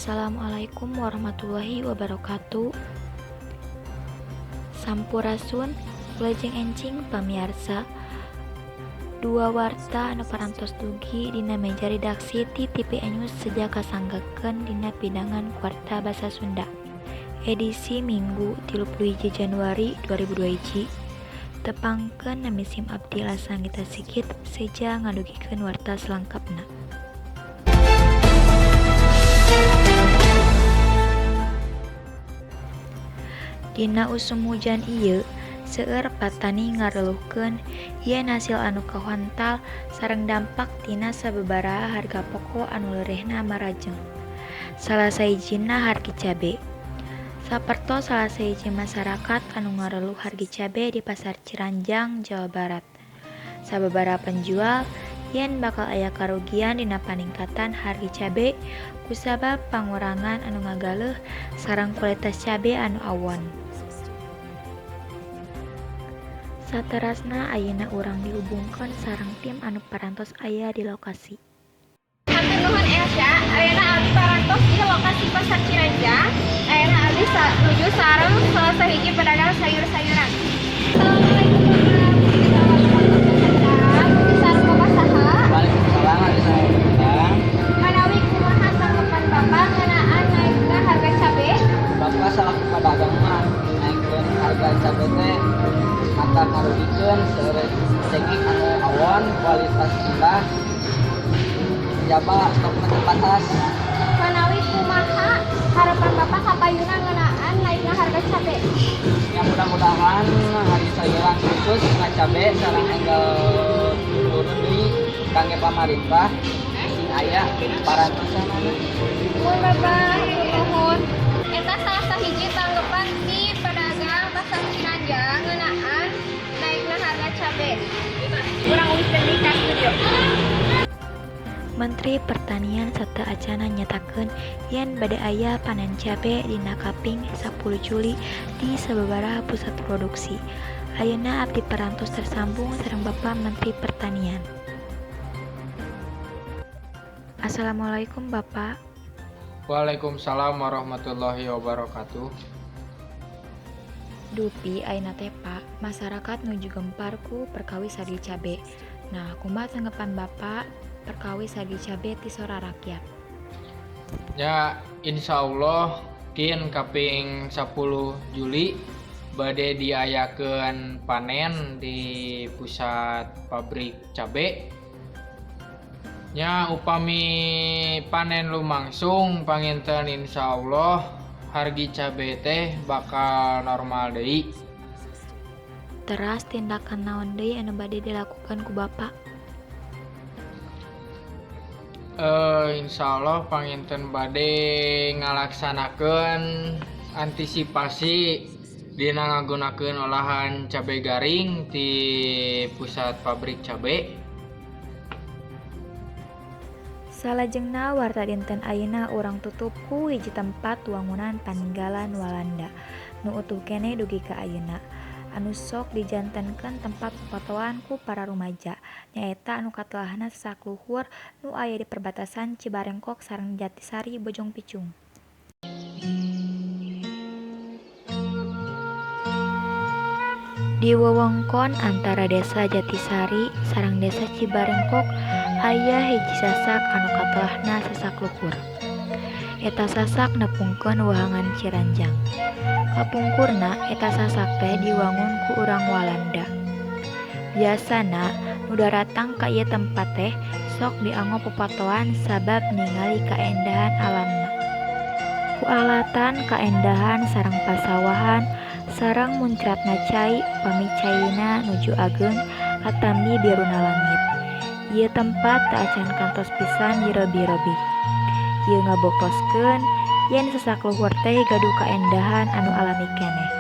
Assalamualaikum warahmatullahi wabarakatuh. Sampurasun, wilujeng enjing pamiarsa. Dua warta anu parantos dugi dina meja redaksi ti TVN News seja kasanggakeun dina pidangan Warta Basa Sunda. Edisi Minggu 31 Januari 2021. Tepangkeun, nami sim abdi Lasanggita Sigit, seja ngadugikeun warta selengkapna. Dina usum hujan ieu, seueur patani ngareluhkeun yen hasil anu kahontal sareng dampak tina sababaraha harga poko anu leurehna marajeng. Salah sahijina hargi cabe. Sapertos salah sahiji masyarakat anu ngareluh hargi cabe di Pasar Ciranjang, Jawa Barat. Sababaraha penjual yen bakal aya karugian dina paningkatan hargi cabe kusabab pangurangan anu ngagaleuh sareng kualitas cabe anu awon. Saterasna, ayeuna urang dihubungkeun sareng tim anu parantos aya di lokasi. Hatur nuhun, Elsa. Ayeuna abdi parantos di lokasi Pasar Ciranjang. Ayeuna abdi nuju sareng salah sahiji pedagang sayur-sayuran. Assalamualaikum, Bapak. Nuju sareng Bapak saha? Waalaikumsalam, ada saya Bintang. Manawi kumaha tanggapan Bapak ngeunaan naikna harga cabe? Bapak selaku pedagang mah naikkeun harga cabe teh mata ngarugikeun, seueur cengek anu awon, kualitas rendah, jaba stokna terbatas. Manawi kumaha harapan Bapak kapayuna ngeunaan naikna harga cabe? Ya, mudah-mudahan harga sayuran khusus na cabe sareng enggal turun deui kangge pamarintah sing aya parantosan. Nuhun, Bapak, nuhun. Eta salah sahiji tanggapan ti pedagang Pasar Ciranjang ngeunaan naikna harga cabe. Urang uih deui ka studio. Menteri Pertanian sateuacanna nyatakeun yen bade aya panen cabe dina kaping 10 Juli di sababaraha pusat produksi. Ayeuna abdi parantos tersambung sareng Bapak Menteri Pertanian. Assalamualaikum, Bapak. Waalaikumsalam warahmatullahi wabarakatuh. Dupi ayeuna teh, Pak, masyarakat nuju gempar ku perkawis hargi cabe. Nah, kumaha tanggapan Bapak perkawis hargi cabe ti sora rakyat? Ya, insya Allah kin kaping 10 Juli bade diayakeun panen di pusat pabrik cabe. Nya, upami panen lumangsung, panginten insya Allah hargi cabe teh bakal normal deui. Teras tindakan naon deui anu bade dilakukan ku Bapak? Insya Allah panginten bade ngalaksanakeun antisipasi dina ngagunakeun olahan cabe garing di pusat pabrik cabe. Salajengna, warta dinten ayeuna urang tutup ku hiji tempat wangunan paninggalan Walanda nu utuh keneh dugi ka ayeuna, anu sok dijantenkeun tempat popotoan ku para rumaja, nyaeta anu katelahna Sasak Luhur nu aya di perbatasan Cibarengkok sareng Jatisari, Bojongpicung. Di wewengkon antara Desa Jatisari sareng Desa Cibarengkok aya hiji sasak anu katelahna Sasak Luhur. Eta sasak nepungkeun wahangan Ciranjang. Kapungkurna eta sasak teh diwangun ku urang Walanda. Biasana nu daratang ka ieu tempat teh sok dianggo popotoan sabab ningali kaendahan alamna. Ku alatan kaendahan sareng pasawahan sareng muncratna cai, pami caina nuju ageung katambi biruna langit. Ieu tempat teu acan kantos pisan dirobi-robi. Ieu ngabuktoskeun yen Sasak Luhur teh gaduh kaendahan anu alami keneh.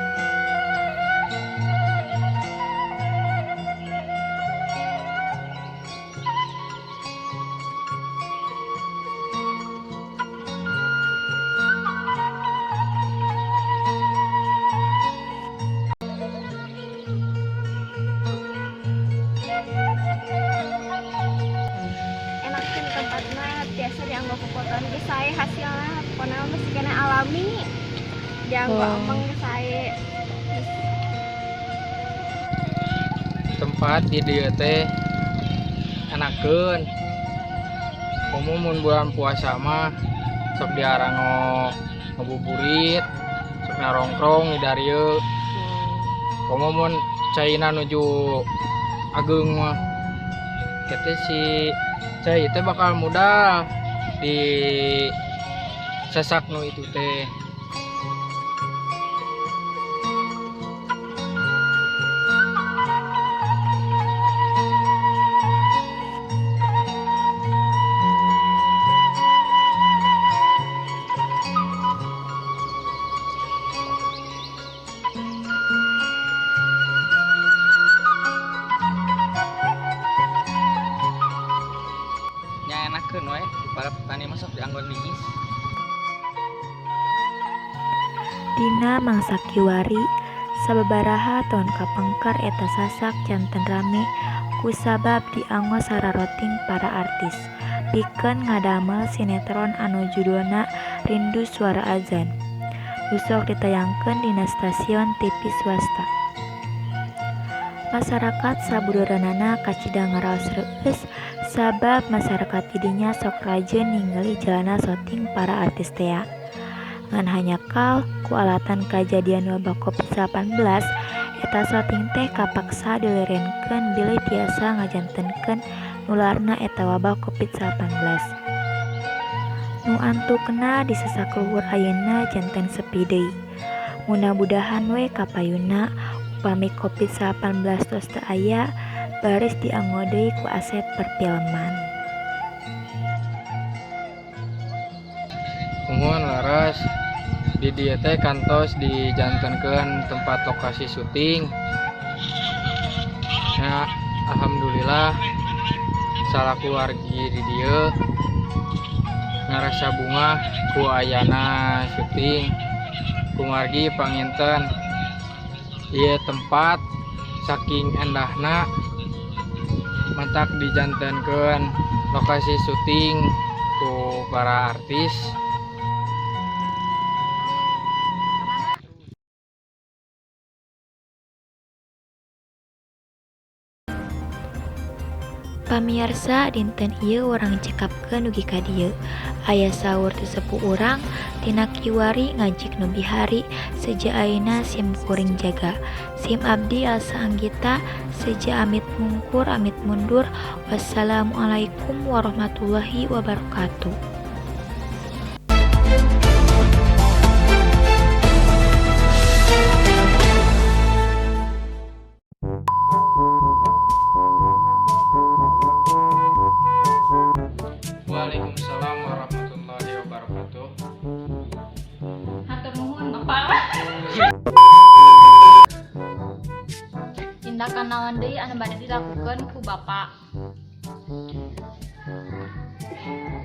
Enakeun tempatna, biasa dianggo popotoan ge sae hasilna pokona. keneh alami. Dianggo Oh. emeng sae. Tempat di dieu teh enakeun. Komo mun bulan puasa mah sok diarango ngabuburit, sok narongkrong di darieu. Komo mun caina nuju ageung mah kete si cai teh bakal modal di sasak nu itu teh. Nya enakeun we para petani mah sok dianggo niis. Dina mangsa kiwari, sababaraha taun kapengker eta sasak janten rame kusabab dianggo sararoting para artis pikeun ngadamel sinetron anu judulna Rindu Suara Azan nu sok ditayangkeun dina stasiun TV swasta. Masarakat sabudureunana kacida ngaraos reueus sabab masarakat di dinya sok rajin ningali jalana soting para artis tea. Ngan hanjakal ku alatan kajadian wabah Covid-19 eta soting teh kapaksa dilerenkeun bilih tiasa ngajantenkeun nularna eta wabah Covid-19. Nu antukna di sasak luhur ayeuna janten sepi deui. Mudah-mudahan we kapayunna upami Covid-19 tos teu aya baris dianggo deui ku aset perfilman. Muhun leres di dieu teh kantos dijantenkeun tempat lokasi syuting. Ya, alhamdulillah salaku wargi di dieu ngarasa bungah ku ayana syuting. Kumargi panginten ieu tempat saking endahna matak dijantenkeun lokasi syuting ku para artis. Pamiarsa dinten ieu urang cekapkeun dugi ka dieu. Aya saur teu sepuh urang tina kiwari ngajik nu bihari seja ayeuna sim kuring jaga. Sim abdi Elsa Anggita seja amit mungkur amit mundur. Wassalamualaikum warahmatullahi wabarakatuh. Waalaikumsalam warahmatullahi wabarakatuh. Hatur nuhun Bapak. Tindakan naon deui anu bade dilakukeun ku Bapak?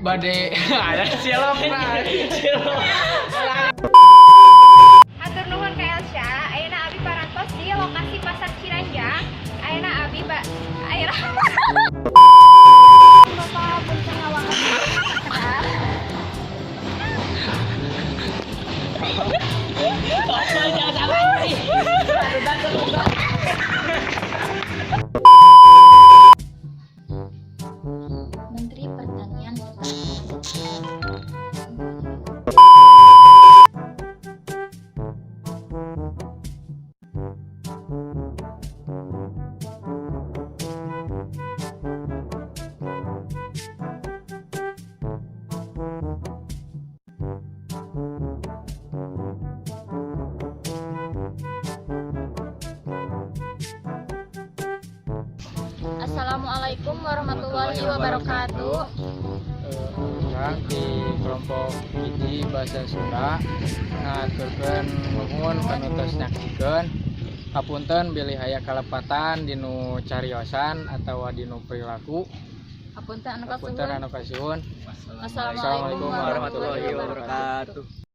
Bade ada cilok nah. Hatur nuhun ka Elsa, ayeuna abi parantos di lokasi Pasar Ciranjang. Ayeuna abi ba ayeuna Bapak punten ngawangan. Menteri Pertanian Assalamualaikum warahmatullahi wabarakatuh. Urang di kelompok hiji bahasa Sunda ngaturkeun nuhun kanu tos nyaksikeun. Hapunten bilih aya kalepatan dinu cariosan atawa dinu perilaku. Hapunten anu Hapunten kasuhun. anu kasuhun. Wassalamualaikum warahmatullahi wabarakatuh. wabarakatuh.